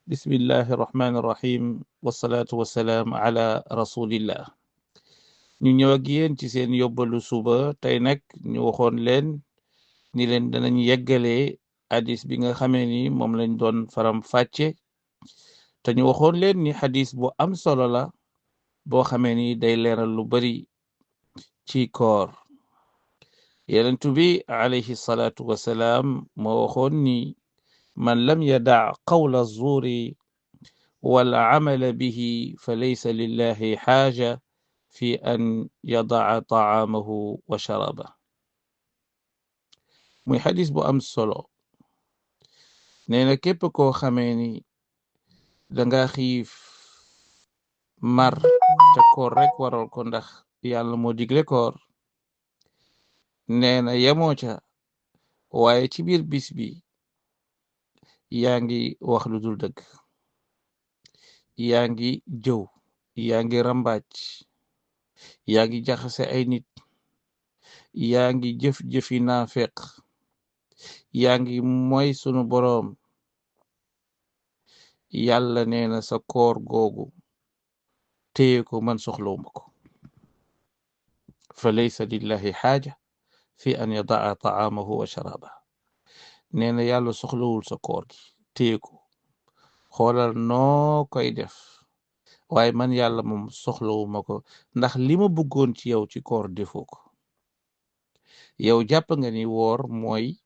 bismillahi irrahmani irrahim wasalaatu wasalaam ala rasulillah. ñu ñëw ak yéen ci seen yóbbalu suba tey nag ñu waxoon leen ni leen danañ yeggalee hadis bi nga xamee ni moom lañ doon faram fàcce te ñu waxoon leen ni hadis bu am solo la boo xamee ni day leeral lu bari ci koor. yenentu bi alayhi salaatu wasalaam moo waxoon ni man lam yadaa qawla zuuri wal amala bihi fa laysa lillahi xaaja fi an yadaa taamahu wa sharaba. muy xadis bu am solo. nee na képp koo xamee ni danga xiif mar te koor rek waral ko ndax yàlla moo digle koor. nee na yemoo ca waaye ci biir bis bi yaa ngi wax lu dul dëgg, yaa ngi jëw, yaa ngi rambaaj, yaa ngi jaxase ay nit, yaa ngi jëf-jëfi naafeq, yaa ngi mooy sunu boroom. yàlla nee na sa koor googu téye ko man soxlawuma ko. fa laysa lillahi xaaja fi an yadaa taamahu wa sharaba. nee na yàlla soxlawul sa koor gi, téye ko, xoolal noo koy def, waaye man yàlla moom soxlawuma ko ndax li ma bëggoon ci yow ci koor defoo ko. yow jàpp nga ni woor mooy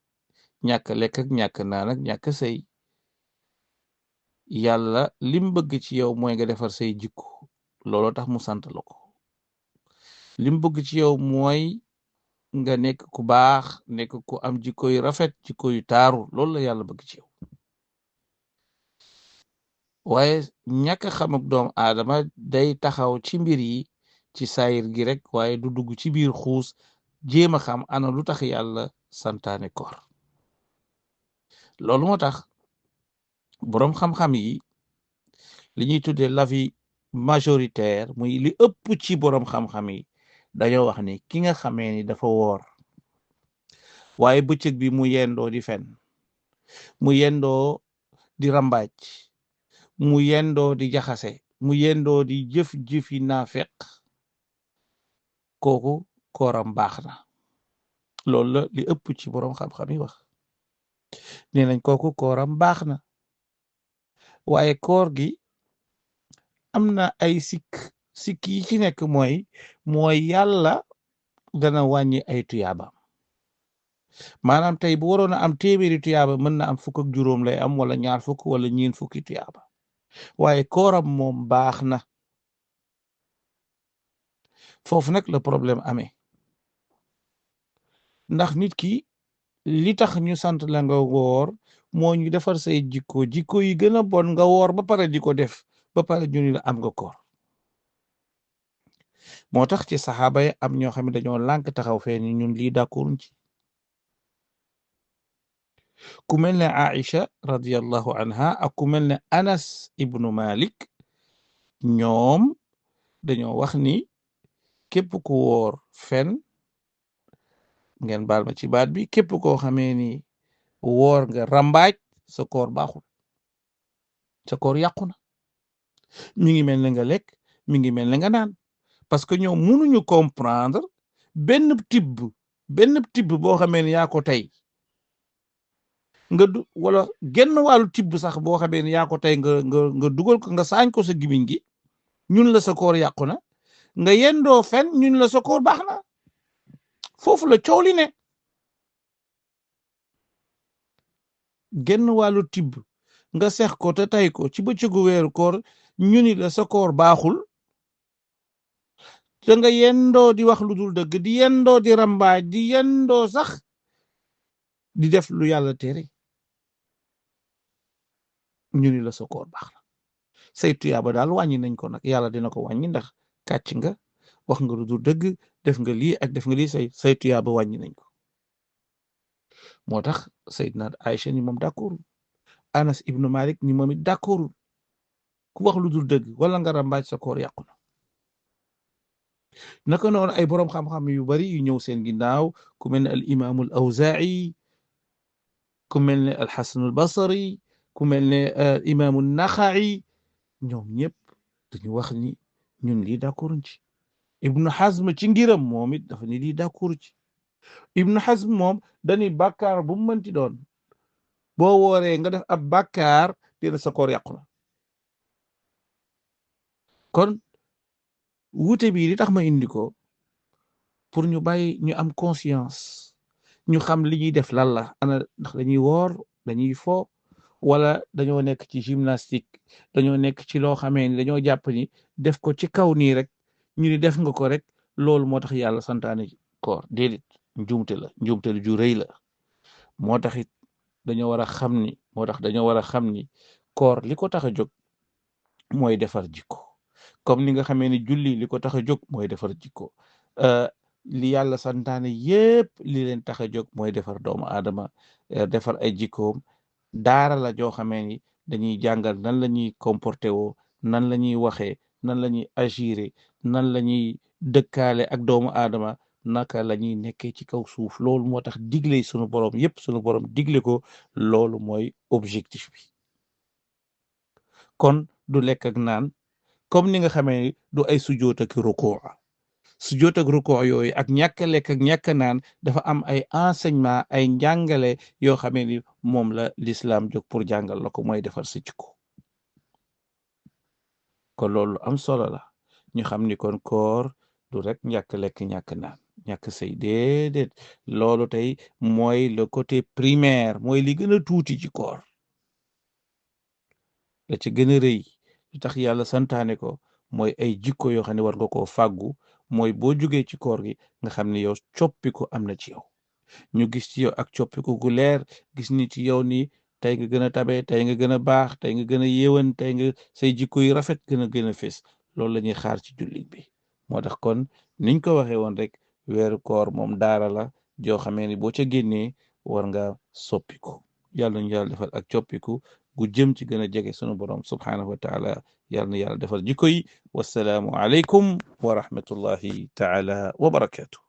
ñàkk lekk ak ñàkk naan ak ñàkk sëy. yàlla lim bëgg ci yow mooy nga defar say jikko, looloo tax mu sant la ko. lim bëgg ci yow mooy nga nekk ku baax, nekk ku am jikko yu rafet, jikko yu taaru, loolu la yàlla bëgg ci yow. waaye ñàkk xam ak doomu aadama day taxaw ci mbir yi ci saayir gi rek, waaye du dugg ci biir xuus jéem a xam ana lu tax yàlla santaane koor. loolu moo tax boroom xam-xam yi li ñuy tuddee l'avis majoritaire, muy li ëpp ci boroom xam-xam yi dañoo wax ni ki nga xamee ni dafa woor waaye bëccëg bi mu yendoo di fen, mu yendoo di rambaaj, mu yendoo di jaxase, mu yendoo di jëf-jëfi naafeq, kooku kooram baax na. loolu la li ëpp ci boroom xam-xam yi wax. nee nañ kooku kooram baax na, waaye koor gi am na ay sikk yi ci nekk mooy yàlla dana wàññi ay tuyaaba. maanaam tey bu waroon a am téeméeri tuyaaba mën na am fukk ak juróom lay am, wala ñaar fukk wala ñeen fukki tuyaaba, waaye kooram moom baax na. foofu nag la problème amee, ndax nit ki li tax ñu sant la nga woor moo ñu defar say jikko yi gën a bon nga woor ba pare di ko def, ba pare ñu ni la am nga koor. moo tax ci saxaaba yi am ñoo xam ne dañoo lànk taxaw fee ni ñun lii d'accorduñ ci. ku mel ne Aïcha radiyallahu anha ak ku mel ne Anas ibnu Malik, ñoom dañoo wax ni képp ku woor fen, ngeen baal ma ci baat bi, képp koo xamee ni woor nga rambaaj, sa koor baaxul, sa koor yàqu na. mi ngi mel ne nga lekk, mi ngi mel ne nga naan, parce que ñoom mënuñu comprendre benn tibb boo xamee ni yaa ko tey wala genn wàllu tibb sax boo xamee ni yaa ko tey nga dugal ko, nga saañ ko sa gimiñ gi, ñun la sa koor yàqu na. nga yendoo fen, ñun la sa koor baax na. foofu la coow li ne. genn wàllu tibb nga sex ko te tay ko ci bëccëgu weeru koor, ñu ni la sa koor baaxul. te nga yendoo di wax lu dul dëgg, di yendoo di rambaaj, di yendoo sax di def lu yàlla tere, ñu ni la sa koor baax na. say tuyaaba daal wàññi nañ ko nag, yàlla dina ko wàññi ndax kàcc nga, wax nga lu dul dëgg, def nga lii ak def nga lii, say tuyaaba wàññi nañ ko. moo tax Seydina Aïcha ni moom d'accord, Anas ibnu Malik ni moom it d'accord, ku wax lu dul dëgg wala nga rambaaj sa koor yàqu na. naka noonu ay boroom xam-xam yu bari yu ñëw seen ginnaaw, ku mel ne al imaamul Awzaa'i, ku mel ne al Hasanul Basri, ku mel ne imaamu Naxa'i ñoom ñëpp dañu wax ni ñun lii d'accord ci. Ibnu Hazm ci ngiram moom it dafa ni lii d'accord ci. Ibnu Hazm moom dañuy bàkkaar bu mu mënti doon boo wooree nga def ab bàkkaar dina sa koor yàqu na. kon wuute bi li tax ma indi ko pour ñu bàyyi ñu am conscience ñu xam li ñuy def lan la ana ndax dañuy woor dañuy fo wala dañoo nekk ci gymnastique dañoo nekk ci loo xamee ni dañoo jàpp ni def ko ci kaw nii rek ñu ni def nga ko rek loolu moo tax yàlla santaane koor déedéet njuumte la ju rëy la moo tax it dañoo war a xam ni dañoo war a xam ni koor li ko tax a jóg mooy defar jikko comme ni nga xamee ni julli li ko tax a jóg mooy defar jikko li yàlla santaane yépp li leen tax a jóg mooy defar doomu aadama defar ay jikkoom daara la joo xamee ni dañuy jàngal nan la ñuy comporté woo nan la ñuy waxee nan la ñuy agiré nan la ñuy dëkkaale ak doomu aadama naka la ñuy nekkee ci kaw suuf loolu moo tax digle sunu borom yépp sunu borom digle ko loolu mooy objectif bi kon du lekk ak naan comme ni nga xamee ni du ay sujoot ak rukuu sujjoot ak rukoo yooyu ak ñàkk lekk ak ñàkk naan dafa am ay enseignement ay njàngale yoo xamee ni moom la l'islam jóg pour jàngal la ko mooy defar sa jikko kon loolu am solo la ñu xam ni kon koor du rek ñàkk lekk ñàkk naan ñàkk say déedéet loolu tey mooy le côté primaire mooy li gën a tuuti ci koor la ci gën a rëy lu tax yàlla santaane ko mooy ay jikko yoo xam ne war nga koo fàggu mooy boo jógee ci koor gi nga xam ne yow coppiku am na ci yow ñu gis ci yow ak coppiku gu leer gis ni ci yow ni tey nga gën a tabe tey nga gën a baax tey nga gën a yéwan tey nga say jikko yu rafet gën a fees loolu la ñuy xaar ci jullit bi moo tax kon niñ ko waxee woon rek weeru koor moom daara la joo xamee ni boo ca génnee war nga soppiku yàlla ñu yàlla defal ak coppiku gu jëm ci gën a jege sunu borom subhaanahu wa taala yàlla na yàlla defal jikko yi wassalaamu aleykum wa rahmatullahi taala wa barakaatu